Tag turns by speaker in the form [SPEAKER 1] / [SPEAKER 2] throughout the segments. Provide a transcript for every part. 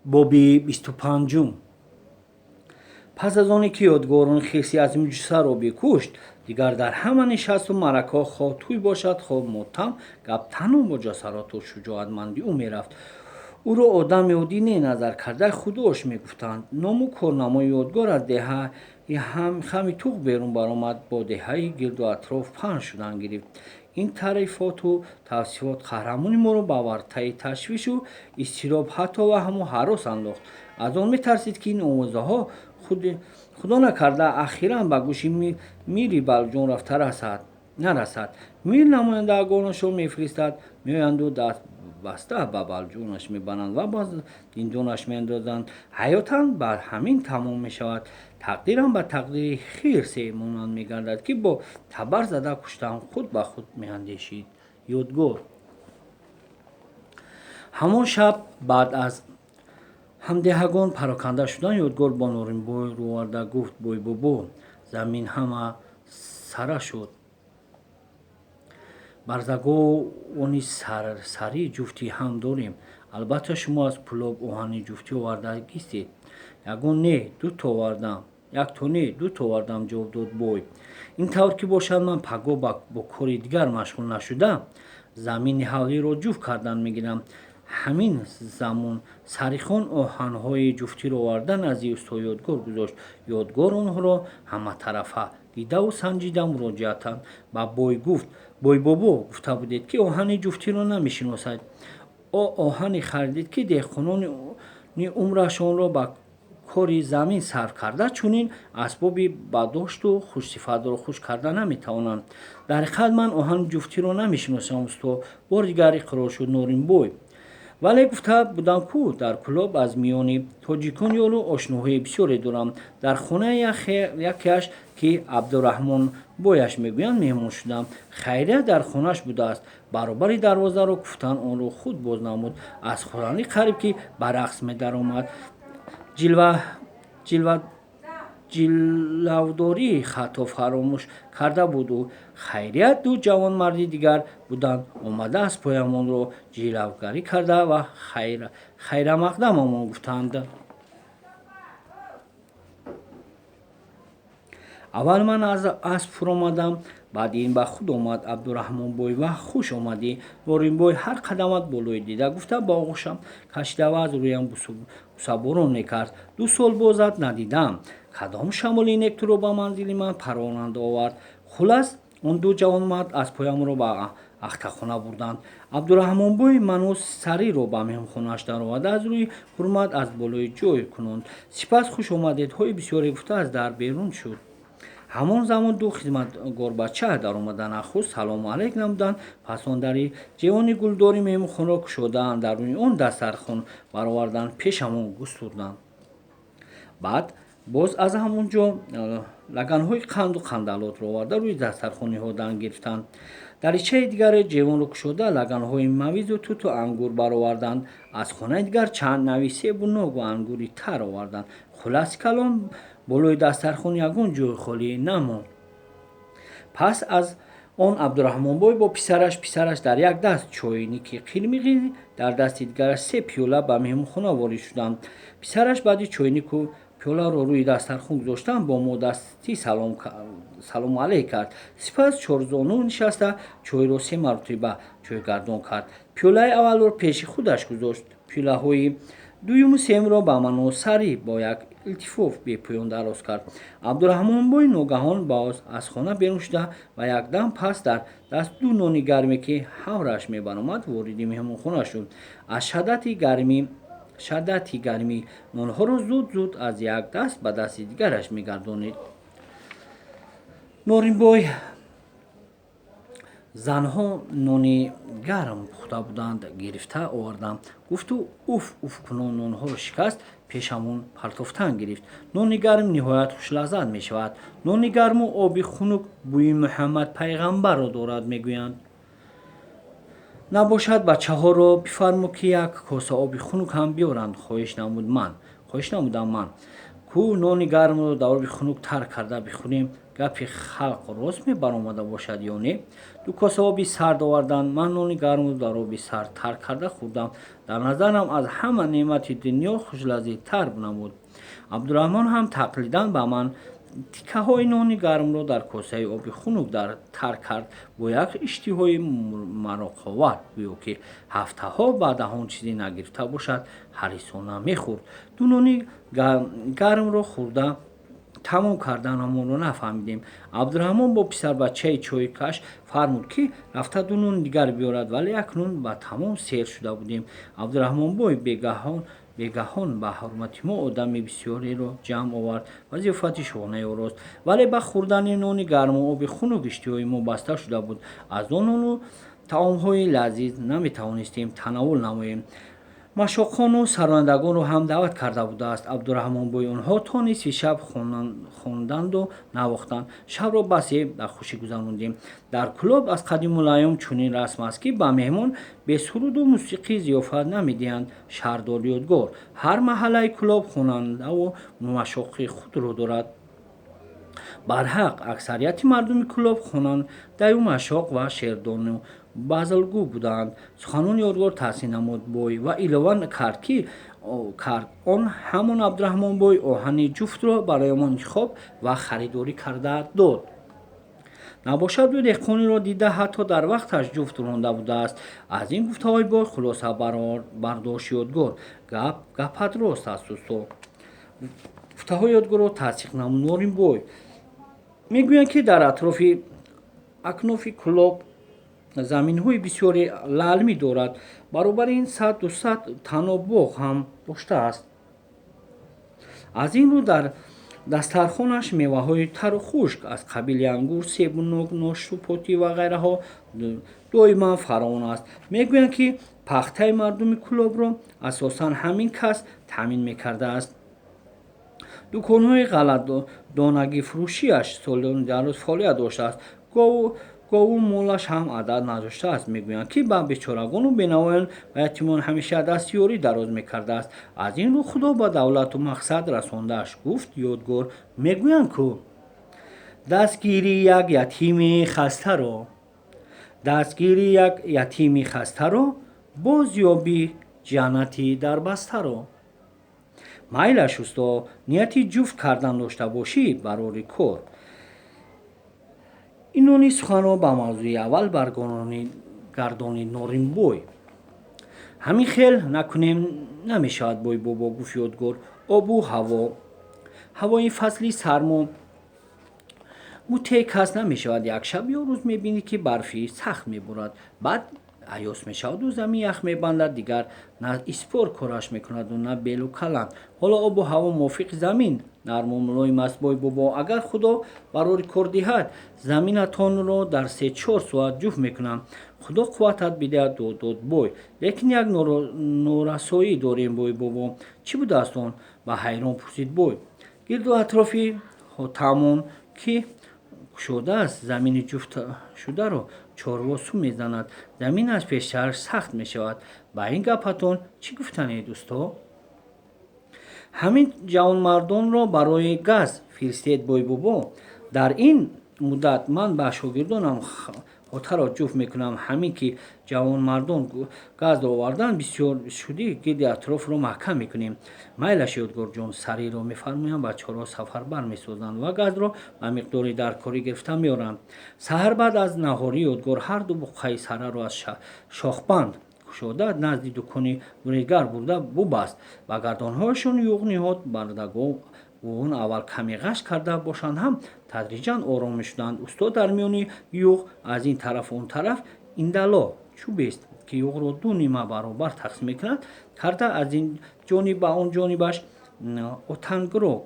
[SPEAKER 1] Боби 25. Пас аз оне ки Ёдгорон хирси азимҷуссаро бикушт, дигар дар ҳама нишасту маъракаҳо, хоҳ тӯй бошад, хоҳ мотам, гап танҳо бо ҷасорату шуҷоатмандии ӯ мерафт. Ӯро одами оддӣ не, назар кардаи худош мегуфтанд. Ному корнамои Ёдгор аз деҳаи Хами Туғ берун баромад, бо деҳаи гирду атроф паҳн шудан гирифт. Ин таърифоту тавсифот қаҳрамони моро ба вартаи ташвишу изтироб, ҳатто ваҳму ҳарос андохт. Аз он метарсид, ки ин овозаҳо, худо накарда, ахиран ба гӯши мири Балҷувон рафта нарасад. Мир намояндагонашро мефиристад, меоянду даст баста ба Балҷувонаш мебаранд ва ба зиндонаш меандозанд. Ҳаётам ба ҳамин тамом мешавад. Тақдирам ба тақдири хирсе монанд мегардад, ки бо табар зада куштаам, худ ба худ меандешид Ёдгор. Ҳамон шаб, баъд аз ҳамдеҳагон пароканда шудан, Ёдгор бо Норинбой рӯ оварда гуфт: «Бойбобо, замин ҳама сара шуд. Барзаговони сари ҷуфтӣ ҳам дорем. Албатта, шумо аз Кӯлоб оҳани ҷуфтӣ овардагистед?» «Ягон не, дуто овардам, якто не, дуто овардам», — ҷавоб дод бой. «Ин тавр ки бошад, ман пагоҳ бо кори дигар машғул нашуда, замини ҳавлиро ҷуфт кардан мегирам». Ҳамин замон Сарихон оҳанҳои ҷуфтиро оварда, назди усто Ёдгор гузошт. Ёдгор онҳоро ҳаматарафа дидаву санҷида, муроҷиатан ба бой гуфт: «Бойбобо, гуфта будед, ки оҳани ҷуфтиро намешиносед. Оҳане харидед, ки деҳқонони умрашонро ба кори замин сарф карда, чунин асбоби бадошту хушсифатро хуш карда наметавонанд». «Дар ҳақиқат, ман оҳани ҷуфтиро намешиносам, усто», — бори дигар иқрор шуд Норинбой. «Вале гуфта будам ку, дар Кӯлоб аз миёни тоҷикон ёру ошноҳои бисёре дорам. Дар хонаи якеаш, ки Абдураҳмон бояш мегӯянд, меҳмон шудам. Хайрият дар хонааш будааст. Баробари дарвозаро куфтан, онро худ боз намуд. Аз хурсандӣ қариб ки ба рақс медаромад. Ҷилавдории хатто фаромӯш карда буд ӯ. Хайрият, ду ҷавонмарди дигар буданд, омада аз поямонро ҷилавгарӣ карда ва хайрамақдамамон гуфтанд. Аввал ман аз асп фуромадам, баъди ин ба худ омад Абдураҳмонбой ва хуш омадӣ, Норинбой, ҳар қадамат болои дида», гуфта, ба оғӯшам кашида ва аз рӯям бусаборон мекард. «2 сол бозат надидам. Кадом шамоли нек туро ба манзили ман парвонанда овард?» Хулас, он ду ҷавонмард аз поямро ба ахтахона бурданд. Абдураҳмонбой ману Сариро ба меҳмонхонааш дароварда, аз рӯи ҳурмат аз болои ҷой кунонд. Сипас хушомадедҳои бисёре гуфта, аз дар берун шуд. Ҳамон замон ду хизматгорбача даромада, нахуст салому алейк намуданд, пас он дари ҷевони гулдори меҳмонхонаро кушодаанд, дар рӯи он дастархон бароварданд, пешамон густурданд. Баъд боз аз ҳамон ҷо лаганҳои қанду қандалотро оварда, рӯи дастархон ниҳодан гирифтанд. Даричаи дигаре ҷевонро кушода, лаганҳои мавизу туту ангур бароварданд. Аз хонаи дигар чанд нави себу ногу ангури тар оварданд. Хулоси калом, болои дастархон ягон ҷои холӣ намонд. Пас аз он Абдураҳмонбой бо писараш, писараш дар як даст чойники қирмиғӣ, дар дасти дигараш се пиёла, ба меҳмонхона ворид шуданд. Писараш баъди чойнику пиёларо рӯи дастархон гузоштан, бо мо дастӣ салому алейк кард. Сипас чорзону нишаста, чойро се маротиба чойгардон кард. Пиёлаи аввалро пеши худаш гузошт, пиёлаҳои дуюму сеюмро ба ману Сарӣ бо як илтифоф бепоён дароз кард. Абдураҳмонбой ногаҳон боз аз хона берун шуда ва якдам пас дар даст ду нони гарме, ки ҳавраш мебаромад, вориди меҳмонхона шуд. Аз шаддати гармӣ нонҳоро зуд зуд аз як даст ба дасти дигараш мегардонид. Норинбой: «Занҳо нони гарм пухта буданд, гирифта овардам», — гуфту уф уф кунон нонҳоро шикаст, пешамон партофтан гирифт. «Нони гарм ниҳоят хушлаззат мешавад. Нони гарму оби хунук бӯи Муҳаммад пайғамбарро дорад, мегӯянд. Набошад, бачаҳоро бифармо, ки як коса оби хунук ҳам биёранд», — хоҳиш намудам ман. Ку нони гармро дар оби хунук тар карда бихӯрем, гапи халқ рост мебаромада бошад ё не? Ду коса оби сард оварданд. Ман нони гармро дар оби сард тар карда хӯрдам. Дар назарам аз ҳама неъмати дунё хушлаззаттар намуд. Абдураҳмон ҳам тақлидан ба ман тиккаҳои нони гармро дар косаи оби хунук тар кард бо як иштиҳои мароқовар, гӯё ки ҳафтаҳо ба даҳон чизе нагирифта бошад, ҳарисона мехӯрд. Ду нони гармро хӯрда тамом карданамонро нафаҳмидем. Абдураҳмон бо писарбачаи чойкаш фармуд, ки рафта ду нони дигар биёрад, вале акнун ба тамом сер шуда будем. Абдураҳмонбой бегаҳон ба ҳурмати мо одами бисёреро ҷамъ овард ва зиёфати шоҳонае орост. Вале ба хӯрдани нони гарму оби хунук иштиҳои мо баста шуда буд. Аз он нону таомҳои лазиз наметавонистем танаввул намоем. Машоқону сарояндагонро ҳам даъват карда будааст Абдураҳмонбой. Онҳо то нисфи шаб хонданду навохтанд. Шабро басе ба хушӣ гузарондем. Дар Кӯлоб аз қадимулайём чунин расм аст, ки ба меҳмон бе суруду мусиқӣ зиёфат намедиҳанд. Шаҳрдор Ёдгор ҳар маҳаллаи Кӯлоб хонандаву машоқи худро дорад. Барҳақ, аксарияти мардуми Кӯлоб хонандаю машоқ ва шеърдону базлгӯ буданд. Суханони Ёдгор таҳсин намуд бой ва илова кард, ки кард он ҳамон Абдураҳмонбой оҳани ҷуфтро бароямон интихоб ва харидорӣ карда дод. Набошад, ӯ деҳқониро дида, ҳатто дар вақташ ҷуфт ронда будааст. Аз ин гуфтаҳои бой хулоса бардошт Ёдгор: гап гапат рост аст, усто. Гуфтаҳои Ёдгорро тасдиқ намуд Норинбой. Мегӯянд, ки дар атрофи акнофи Кӯлоб заминҳои бисёри лаълмӣ дорад. Баробари ин 100-200 таноб боғ ҳам доштааст. Аз ин рӯ дар дастархонаш меваҳои тару хушк аз қабили ангур, себу нок, ношупотӣ ва ғайраҳо доимо фаровон аст. Мегӯянд, ки пахтаи мардуми Кӯлобро асосан ҳамин кас таъмин мекардааст. Дуконҳои ғалладонагифурӯшиаш солони дароз фаъолият доштааст. Гову молаш ҳам адад надоштааст. Мегӯянд, ки ба бечорагону бенавоён ва ятимон ҳамеша дасти ёрӣ дароз мекардааст. Аз ин рӯ Худо ба давлату мақсад расондааш, гуфт Ёдгор. Мегӯянд ку: дастгирии як ятими хастаро, дастгирии як ятими хастаро, боз ёбӣ ҷаннати дарбастаро. Майлаш, усто, нияти ҷуфт кардан дошта бошӣ, барори кор. Инони суханро ба мавзӯи аввал баргардонид Норинбой. Ҳамин хел накунем намешавад, бойбобо, гуфт Ёдгор. Обу ҳаво, ҳавои фасли сармо мутеъ кас намешавад. Як шаб ё рӯз мебинӣ, ки барфи сахт меборад, баъд аёс мешаваду замин ях мебандад. Дигар на испор кораш мекунаду, на белу каланд. Ҳоло обу ҳаво мувофиқи замин нарму мулоим аст, бойбобо. Агар Худо барори кор диҳад, заминатонро дар 3-4 соат ҷуфт мекунам. Худо қувватат бидиҳад, дод бой. Лекин як норасоӣ дорем, бойбобо. Чӣ будааст он? Ба ҳайрон пурсид бой. Гирду атрофи хотамон ки кушодааст, замини ҷуфтшударо чорво су мезанад, замин аз пештар сахт мешавад. Ба ин гапатон чӣ гуфтанед, усто? Ҳамин ҷавонмардонро барои газ фиристед, бойбобо. Дар ин муддат ман ба шогирдонам хотаро ҷуфт мекунам. Ҳамин ки ҷавонмардон газро оварданд, бисёр шудӣ гирди атрофро маҳкам мекунем. Майлаш, Ёдгорҷон, сариро мефармоям, бачаҳоро сафарбар месозанд ва газро ба миқдори даркорӣ гирифта меоранд. Саҳар баъд аз наҳорӣ Ёдгор ҳарду буққаи сараро аз шохбанд кушода, назди дукони дуридгар бурда бубаст, ба гардонҳояшон юғ ниҳод. Бардагон аввал каме ғаш карда бошанд ҳам, тадриҷан ором мешуданд. Устод дар миёни юғ аз ин тарафу он тараф индало, чӯбест, ки юғро ду нима баробар тақсим мекунад, карда, аз ин ҷониб ба он ҷонибаш отангро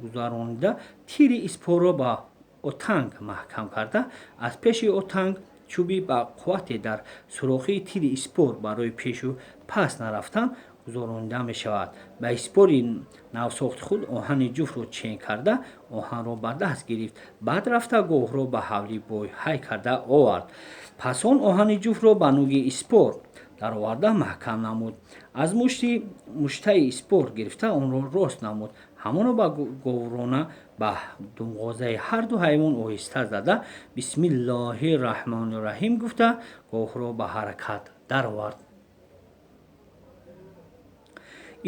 [SPEAKER 1] гузаронида, тири испорро ба отанг маҳкам карда, аз пеши отанг чӯби ба қуввате дар сурохии тири испор барои пешу пас нарафтан гузаронида мешавад. Ба испори навсохти худ оҳани ҷуфтро чен карда, оҳанро ба даст гирифт. Баъд рафта говҳро ба ҳавлии бой ҳай карда овард. Пас он оҳани ҷуфтро ба нуги испор дароварда маҳкам намуд. Аз мушти муштаи испор гирифта, онро рост намуд. Ҳамоно ба говрона ба думғозаи ҳарду ҳайвон оҳиста зада, бисмиллоҳи раҳмони раҳим гуфта, говҳоро ба ҳаракат даровард.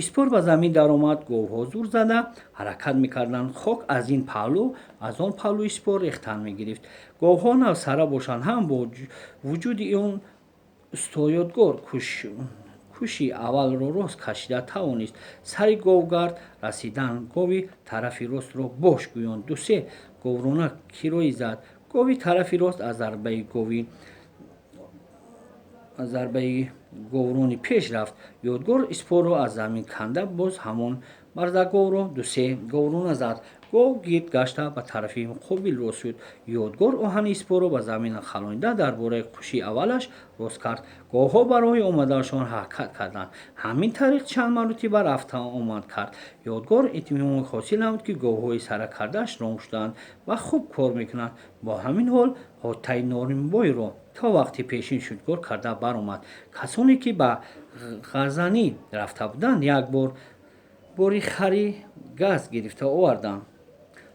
[SPEAKER 1] Испор ба замин даромад. Говҳо зур зада ҳаракат мекарданд. Хок аз ин паҳлӯ, аз он паҳлӯи испор рехтан мегирифт. Говҳо навсара бошанд ҳам, бо вуҷуди он устоёдгор куши аввалро рост кашида тавонист. Сари говгард расидан гови тарафи ростро бош гӯён дусе говрона кироӣ зад. Гови тарафи рост аз зарбаи говрони пеш рафт. Ёдгор испорро аз замин канда, боз ҳамон барзаговро дусе говрона зад. Гов гирд гашта ба тарафи муқобил рост шуд. Ёдгор оҳани испорро ба замин халонида, дар бораи қуши аввалаш рост кард. Говҳо ба роҳи омадаашон ҳаракат карданд. Ҳамин тариқ чанд маротиба рафта омад кард. Ёдгор итминон ҳосил намуд, ки говҳои сара кардааш ром шудаанд ва хуб кор мекунанд. Бо ҳамин ҳол ҳотаи Норинбойро то вақти пешин шудгор карда баромад. Касоне ки ба Ғазанӣ рафта буданд, як бор бори хари газ гирифта оварданд.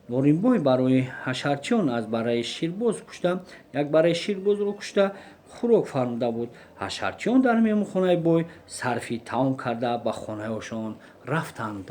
[SPEAKER 1] Норинбой барои ҳашарчиён аз бараи ширбоз кушта як бараи ширбозро кушта хӯрок фармуда буд. Ҳашарчиён дар меҳмонхонаи бой сарфи таом карда, ба хонаҳояшон рафтанд.